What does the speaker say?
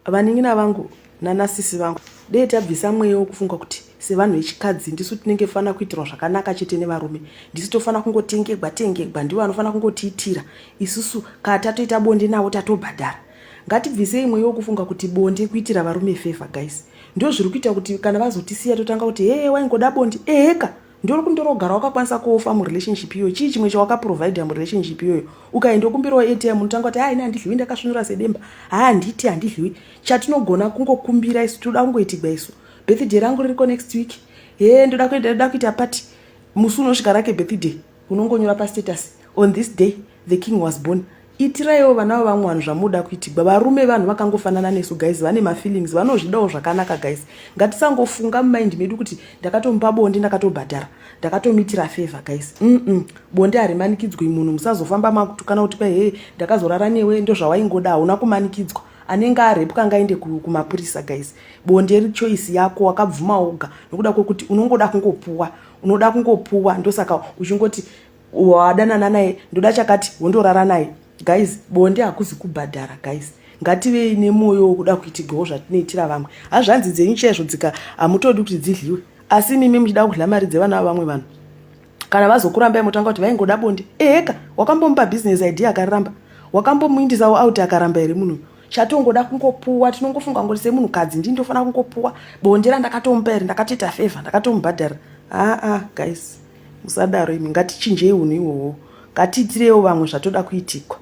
Vanin'ina vangu nanasisi vangu dei tabvisa mweya wekufunga kuti sevanhu vechikadzi ndisu tinenge fanira kuitirwa zvakanaka chete nevarume, ndisu tofanira kungotengegwa tengegwa, ndivo vanofanira kungotiitira isusu, kana tatoita bonde navo tatobhadhara. Ngatibvisei mweya wekufunga kuti bonde kuitira varume favor, guys. Ndo zviri kuita kuti kana vazotisiya totanga kuti hee, waingoda bonde. Eheka, ndori kundorogara wakakwanisa kuofa murelationship iyoyo. Chii chimwe chawakaprovida murelationship iyoyo? Ukaenda okumbirawo airtime, unotanga kuti haina, handidliwi, ndakasvinura sedemba, haa, handiti handidliwi. Chatinogona kungokumbira isu, toda kungoitigwa isu. Birthday rangu ririko next week, he, ndoda kuenda, ndoda kuita party. Musi unosvika rake birthday, unongonyora pastatus, "On this day the king was born." Itiraiwo vana vavamwe vanhu zvamuda kuitigwa. Varume vanhu vakangofanana nesu, guys, vane mafeelings, vanozvidawo zvakanaka. Guys, ngatisangofunga mumind medu kuti ndakatomupa bonde, ndakatobhadhara, ndakatomuitira favor. Guys, Bonde harimanikidzwi munhu. Musazofamba makutukana kuti kwai, "Hei, ndakazorara newe, ndozvawaingoda." Hauna kumanikidzwa. Anenge arepwa ngaende kumapurisa. Guys, bonde richoice yako, wakabvuma woga nokuda kwekuti unongoda kungopuwa, unoda kungopuwa. Ndosaka uchingoti wadanana naye, ndoda chakati, wondorara naye. Guys, bonde hakuzi kubhadhara. Guys, ngativei nemwoyo wokuda kuitigwawo zvatinoitira vamwe. Hazvanzi dzenyu chaizvo dzika hamutodi kuti dzidliwe, asi mimi muchida kudla mari dzevana vavamwe vanhu. Kana vazokurambai, motanga kuti vaingoda bonde. Eheka, wakambomupa business idea akariramba? Wakambomuindisawo out akaramba here? Munhu chatongoda kungopuwa. Tinongofunga ngoti semunhukadzi ndii ndofanira kungopuwa bonde randakatomupa here, ndakatoita favor, ndakatomubhadhara. Aa, guys, musadaro imi. Ngatichinjei unhu ihwohwo, ngatiitirewo vamwe zvatoda kuitikwa.